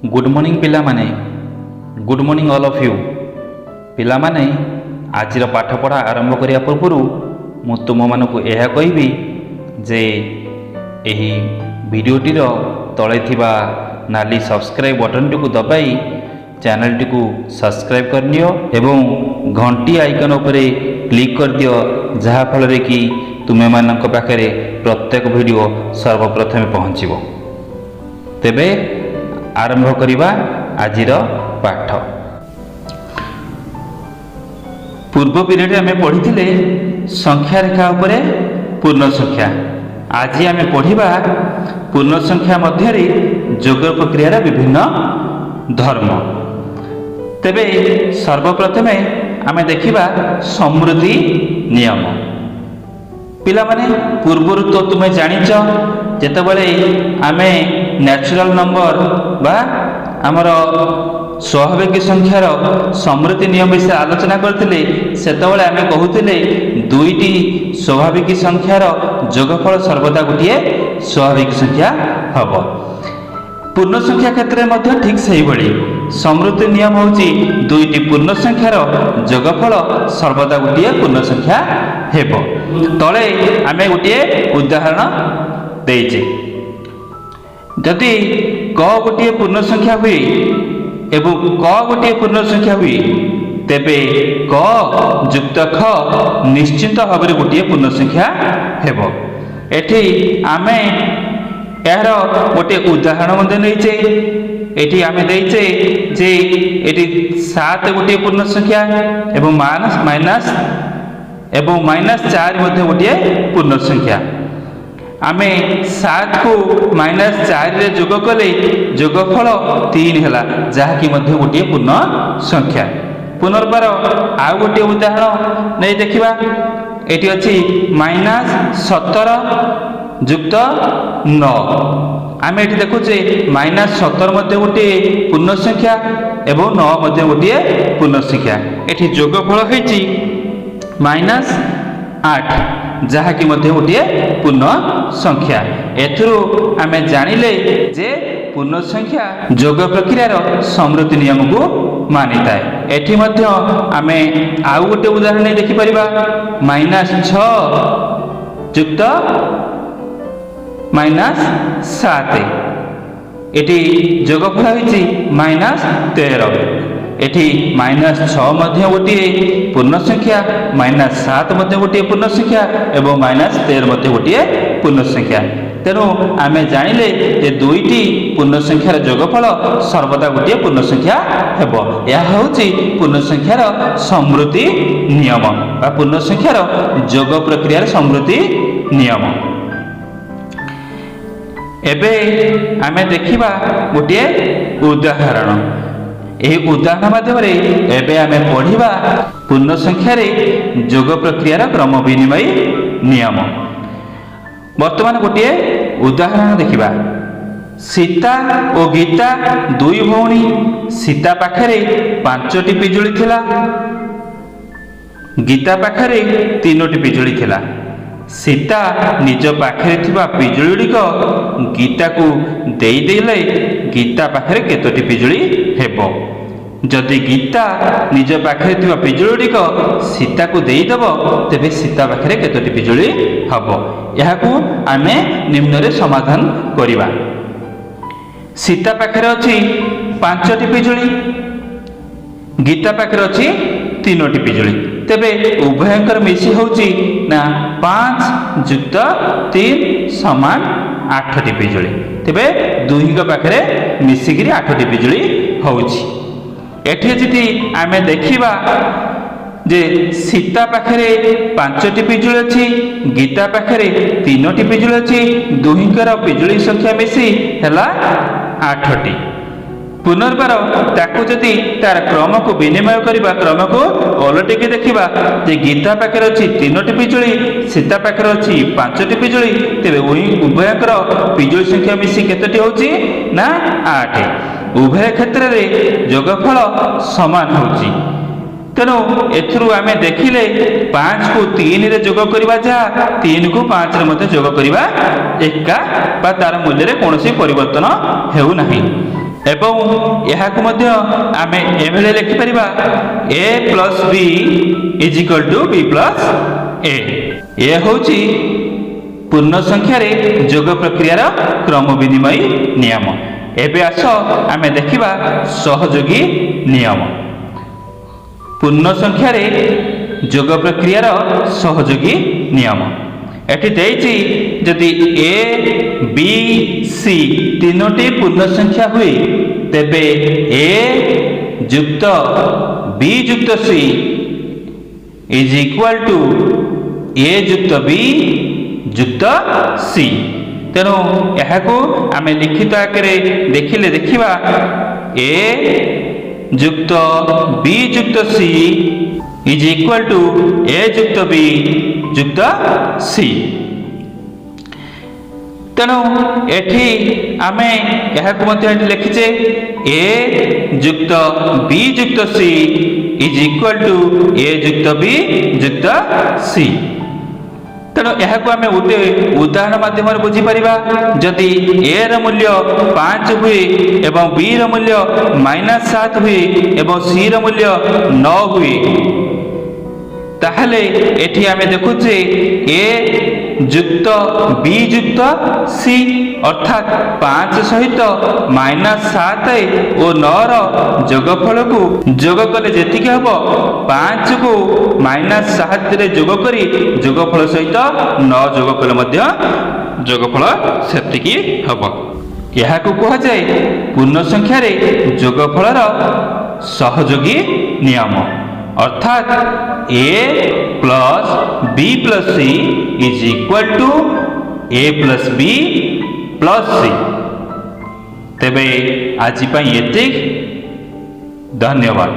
Good morning ପିଲାମାନେ। Good morning, all of you. ପିଲାମାନେ, ଆଜିର ପାଠପଢ଼ା ଆରମ୍ଭ କରିବା ପୂର୍ବରୁ ମୁଁ ତୁମମାନଙ୍କୁ ଏହା କହିବି ଯେ ଏହି ଭିଡ଼ିଓଟିର ତଳେ ଥିବା ନାଲି ସବସ୍କ୍ରାଇବ୍ ବଟନ୍ଟିକୁ ଦବାଇ ଚ୍ୟାନେଲଟିକୁ ସବସ୍କ୍ରାଇବ୍ କରିନିଅ ଏବଂ ଘଣ୍ଟି ଆଇକନ୍ ଉପରେ କ୍ଲିକ୍ କରିଦିଅ, ଯାହାଫଳରେ କି ତୁମେମାନଙ୍କ ପାଖରେ ପ୍ରତ୍ୟେକ ଭିଡ଼ିଓ ସର୍ବପ୍ରଥମେ ପହଞ୍ଚିବ। ତେବେ ଆରମ୍ଭ କରିବା ଆଜିର ପାଠ। ପୂର୍ବ ପିରିୟଡ଼ରେ ଆମେ ପଢ଼ିଥିଲେ ସଂଖ୍ୟା ରେଖା ଉପରେ ପୂର୍ଣ୍ଣ ସଂଖ୍ୟା। ଆଜି ଆମେ ପଢ଼ିବା ପୂର୍ଣ୍ଣ ସଂଖ୍ୟା ମଧ୍ୟରେ ଯୋଗ ପ୍ରକ୍ରିୟାର ବିଭିନ୍ନ ଧର୍ମ। ତେବେ ସର୍ବପ୍ରଥମେ ଆମେ ଦେଖିବା ସମୃତି ନିୟମ। ପିଲାମାନେ, ପୂର୍ବରୁ ତ ତୁମେ ଜାଣିଛ, ଯେତେବେଳେ ଆମେ ନ୍ୟାଚୁରାଲ ନମ୍ବର ବା ଆମର ସ୍ୱାଭାବିକ ସଂଖ୍ୟାର ସମୃତି ନିୟମ ବିଷୟରେ ଆଲୋଚନା କରିଥିଲେ, ସେତେବେଳେ ଆମେ କହୁଥିଲେ ଦୁଇଟି ସ୍ୱାଭାବିକ ସଂଖ୍ୟାର ଯୋଗଫଳ ସର୍ବଦା ଗୋଟିଏ ସ୍ୱାଭାବିକ ସଂଖ୍ୟା ହେବ। ପୂର୍ଣ୍ଣ ସଂଖ୍ୟା କ୍ଷେତ୍ରରେ ମଧ୍ୟ ଠିକ୍ ସେହିଭଳି ସମୃତି ନିୟମ ହେଉଛି ଦୁଇଟି ପୂର୍ଣ୍ଣ ସଂଖ୍ୟାର ଯୋଗଫଳ ସର୍ବଦା ଗୋଟିଏ ପୂର୍ଣ୍ଣ ସଂଖ୍ୟା ହେବ। ତଳେ ଆମେ ଗୋଟିଏ ଉଦାହରଣ ଦେଇଛେ। ଯଦି କ ଗୋଟିଏ ପୂର୍ଣ୍ଣ ସଂଖ୍ୟା ହୁଏ ଏବଂ କ ଗୋଟିଏ ପୂର୍ଣ୍ଣ ସଂଖ୍ୟା ହୁଏ, ତେବେ କ ଯୁକ୍ତ ଖ ନିଶ୍ଚିତ ଭାବରେ ଗୋଟିଏ ପୂର୍ଣ୍ଣ ସଂଖ୍ୟା ହେବ। ଏଠି ଆମେ ଏହାର ଗୋଟିଏ ଉଦାହରଣ ମଧ୍ୟ ନେଇଛେ। ଏଠି ଆମେ ଦେଇଛେ ଯେ ଏଠି 7 ଗୋଟିଏ ପୂର୍ଣ୍ଣ ସଂଖ୍ୟା ଏବଂ ମାଇନସ୍ ଏବଂ -4 ମଧ୍ୟ ଗୋଟିଏ ପୂର୍ଣ୍ଣ ସଂଖ୍ୟା। ଆମେ 7କୁ -4ରେ ଯୋଗ କଲେ ଯୋଗଫଳ 3 ହେଲା, ଯାହାକି ମଧ୍ୟ ଗୋଟିଏ ପୂର୍ଣ୍ଣ ସଂଖ୍ୟା। ପୁନର୍ବାର ଆଉ ଗୋଟିଏ ଉଦାହରଣ ନେଇ ଦେଖିବା। ଏଠି ଅଛି -17 ଯୁକ୍ତ 9। ଆମେ ଏଠି ଦେଖୁଛେ -17 ମଧ୍ୟ ଗୋଟିଏ ପୂର୍ଣ୍ଣ ସଂଖ୍ୟା ଏବଂ 9 ମଧ୍ୟ ଗୋଟିଏ ପୂର୍ଣ୍ଣ ସଂଖ୍ୟା। ଏଠି ଯୋଗଫଳ ହେଇଛି -8, ଯାହାକି ମଧ୍ୟ ଗୋଟିଏ ପୂର୍ଣ୍ଣ ସଂଖ୍ୟା। ଏଥିରୁ ଆମେ ଜାଣିଲେ ଯେ ପୂର୍ଣ୍ଣ ସଂଖ୍ୟା ଯୋଗ ପ୍ରକ୍ରିୟାର ସମୃତି ନିୟମକୁ ମାନିଥାଏ। ଏଠି ମଧ୍ୟ ଆମେ ଆଉ ଗୋଟେ ଉଦାହରଣ ନେଇ ଦେଖିପାରିବା। -6 ଯୁକ୍ତ -7, ଏଠି ଯୋଗଫଳ ହେଇଛି -13। ଏଠି -6 ମଧ୍ୟ ଗୋଟିଏ ପୂର୍ଣ୍ଣ ସଂଖ୍ୟା, -7 ମଧ୍ୟ ଗୋଟିଏ ପୂର୍ଣ୍ଣ ସଂଖ୍ୟା ଏବଂ -13 ମଧ୍ୟ ଗୋଟିଏ ପୂର୍ଣ୍ଣ ସଂଖ୍ୟା। ତେଣୁ ଆମେ ଜାଣିଲେ ଯେ ଦୁଇଟି ପୂର୍ଣ୍ଣ ସଂଖ୍ୟାର ଯୋଗଫଳ ସର୍ବଦା ଗୋଟିଏ ପୂର୍ଣ୍ଣ ସଂଖ୍ୟା ହେବ। ଏହା ହେଉଛି ପୂର୍ଣ୍ଣ ସଂଖ୍ୟାର ସମୃତି ନିୟମ ବା ପୂର୍ଣ୍ଣ ସଂଖ୍ୟାର ଯୋଗ ପ୍ରକ୍ରିୟାର ସମୃତି ନିୟମ। ଏବେ ଆମେ ଦେଖିବା ଗୋଟିଏ ଉଦାହରଣ। ଏହି ଉଦାହରଣ ମାଧ୍ୟମରେ ଏବେ ଆମେ ପଢ଼ିବା ପୂର୍ଣ୍ଣ ସଂଖ୍ୟାରେ ଯୋଗ ପ୍ରକ୍ରିୟାର କ୍ରମ ବିନିମୟ ନିୟମ। ବର୍ତ୍ତମାନ ଗୋଟିଏ ଉଦାହରଣ ଦେଖିବା। ସୀତା ଓ ଗୀତା ଦୁଇ ଭଉଣୀ। ସୀତା ପାଖରେ ପାଞ୍ଚଟି ପିଜୁଳି ଥିଲା, ଗୀତା ପାଖରେ ତିନୋଟି ପିଜୁଳି ଥିଲା। ସୀତା ନିଜ ପାଖରେ ଥିବା ପିଜୁଳି ଗୁଡ଼ିକ ଗୀତାକୁ ଦେଇଦେଲେ ଗୀତା ପାଖରେ କେତୋଟି ପିଜୁଳି ହେବ? ଯଦି ଗୀତା ନିଜ ପାଖରେ ଥିବା ପିଜୁଳି ଗୁଡ଼ିକ ସୀତାକୁ ଦେଇଦେବ, ତେବେ ସୀତା ପାଖରେ କେତୋଟି ପିଜୁଳି ହେବ? ଏହାକୁ ଆମେ ନିମ୍ନରେ ସମାଧାନ କରିବା। ସୀତା ପାଖରେ ଅଛି ପାଞ୍ଚଟି ପିଜୁଳି, ଗୀତା ପାଖରେ ଅଛି ତିନୋଟି ପିଜୁଳି। ତେବେ ଉଭୟଙ୍କର ମିଶି ହେଉଛି ନା 5 ଯୁକ୍ତ 3 ସମାନ ଆଠଟି ପିଜୁଳି। ତେବେ ଦୁହିଁଙ୍କ ପାଖରେ ମିଶିକିରି ଆଠଟି ପିଜୁଳି ହେଉଛି। ଏଠି ଯଦି ଆମେ ଦେଖିବା ଯେ ସୀତା ପାଖରେ ପାଞ୍ଚଟି ପିଜୁଳି ଅଛି, ଗୀତା ପାଖରେ ତିନୋଟି ପିଜୁଳି ଅଛି, ଦୁହିଁଙ୍କର ପିଜୁଳି ସଂଖ୍ୟା ମିଶି ହେଲା ଆଠଟି। ପୁନର୍ବାର ତାକୁ ଯଦି ତାର କ୍ରମକୁ ବିନିମୟ କରିବା, କ୍ରମକୁ ଓଲଟିକି ଦେଖିବା ଯେ ଗୀତା ପାଖରେ ଅଛି ତିନୋଟି ପିଜୁଳି, ସୀତା ପାଖରେ ଅଛି ପାଞ୍ଚଟି ପିଜୁଳି, ତେବେ ଉଭୟଙ୍କର ପିଜୁଳି ସଂଖ୍ୟା ମିଶି କେତୋଟି ହେଉଛି ନା 8। ଉଭୟ କ୍ଷେତ୍ରରେ ଯୋଗଫଳ ସମାନ ହେଉଛି। ତେଣୁ ଏଥିରୁ ଆମେ ଦେଖିଲେ 5କୁ 3ରେ ଯୋଗ କରିବା ଯାହା, 3କୁ 5ରେ ମଧ୍ୟ ଯୋଗ କରିବା ଏକା ବା ତାର ମୂଲ୍ୟରେ କୌଣସି ପରିବର୍ତ୍ତନ ହେଉନାହିଁ। ଏବଂ ଏହାକୁ ମଧ୍ୟ ଆମେ ଏଭଳି ଲେଖିପାରିବା, A plus B is equal to B plus A। ଏ ହେଉଛି ପୂର୍ଣ୍ଣ ସଂଖ୍ୟାରେ ଯୋଗ ପ୍ରକ୍ରିୟାର କ୍ରମ ବିନିମୟ ନିୟମ। ଏବେ ଆସ ଆମେ ଦେଖିବା ସହଯୋଗୀ ନିୟମ, ପୂର୍ଣ୍ଣ ସଂଖ୍ୟାରେ ଯୋଗ ପ୍ରକ୍ରିୟାର ସହଯୋଗୀ ନିୟମ। ଏଠି ଦେଇଛି, ଯଦି ଏ, ବି, ସି ତିନୋଟି ପୂର୍ଣ୍ଣ ସଂଖ୍ୟା ହୁଏ, ତେବେ ଏ ଯୁକ୍ତ ବି ଯୁକ୍ତ C is equal to A ଯୁକ୍ତ ବି ଯୁକ୍ତ ସି। ତେଣୁ ଏହାକୁ ଆମେ ଲିଖିତ ଆକାରରେ ଦେଖିଲେ ଦେଖିବା, ଏ ଯୁକ୍ତ ବି ଯୁକ୍ତ C is equal to ଏ ଯୁକ୍ତ ବି ଯୁକ୍ତ ସି। ତେଣୁ ଏଠି ଆମେ ଏହାକୁ ମଧ୍ୟ ଏଠି ଲେଖିଛେ, ଏ ଯୁକ୍ତ ବି ଯୁକ୍ତ C is equal to ଏ ଯୁକ୍ତ ବି ଯୁକ୍ତ ସି। ତେଣୁ ଏହାକୁ ଆମେ ଗୋଟେ ଉଦାହରଣ ମାଧ୍ୟମରେ ବୁଝିପାରିବା। ଯଦି ଏ ର ମୂଲ୍ୟ 5 ହୁଏ ଏବଂ ବି ର ମୂଲ୍ୟ -7 ହୁଏ ଏବଂ ସି ର ମୂଲ୍ୟ 9 ହୁଏ, ତାହେଲେ ଏଠି ଆମେ ଦେଖୁଛେ ଏ ଯୁକ୍ତ ବି ଯୁକ୍ତ ସି, ଅର୍ଥାତ୍ 5 ସହିତ -7 ଓ 9ର ଯୋଗଫଳକୁ ଯୋଗ କଲେ ଯେତିକି ହେବ, 5କୁ -7ରେ ଯୋଗ କରି ଯୋଗଫଳ ସହିତ 9 ଯୋଗ କଲେ ମଧ୍ୟ ଯୋଗଫଳ ସେତିକି ହେବ। ଏହାକୁ କୁହାଯାଏ ପୂର୍ଣ୍ଣ ସଂଖ୍ୟାରେ ଯୋଗଫଳର ସହଯୋଗୀ ନିୟମ, ଅର୍ଥାତ୍ A plus B plus C is equal to A plus B plus C। ତେବେ ଆଜି ପାଇଁ ଏତିକି। ଧନ୍ୟବାଦ।